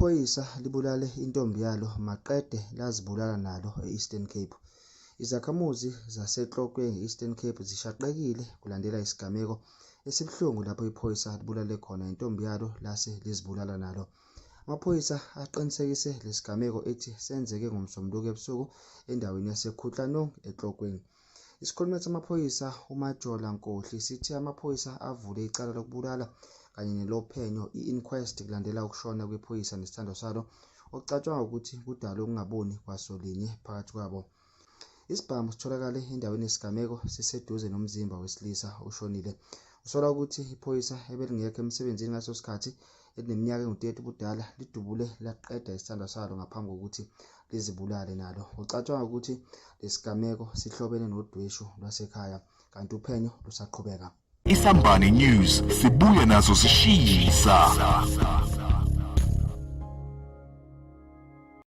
Iphoyisa libulale intombi yalo maqede lazibulala nalo e-Eastern Cape. Izakhamuzi zaseTlokwe e-Eastern Cape zishaqekile kulandela isigameko esibuhlungu lapho iphoyisa libulale khona intombi yalo lase lizibulala nalo. Amaphoyisa aqinisekise lesigameko ethi senzeke ngoMsombuluko ebusuku endaweni yaseKhutlanong eTlokweng. Isikhulumeli samaphoyisa uMajola Nkohli sithe amaphoyisa avule icala lokubulala kanye nelophenyo i-inquest kulandela ukushona kwephoyisa nesithandwa salo okucatshangwa ukuthi kudalwe ukungaboni kwaso linye phakathi kwabo. Isibhamu sitholakale endaweni yesigameko siseduze nomzimba wesilisa oshonile. Usolwa ukuthi iphoyisa ebelingekho emsebenzini ngaleso sikhathi elineminyaka engu-30 ubudala lidubule laqeda isithandwa salo ngaphambi kokuthi lizibulale nalo. Kucatshangwa ukuthi lesigameko sihlobene nodweshu lwasekhaya kanti uphenyo lusaqhubeka. Isambane News sibuya nazo zishisa.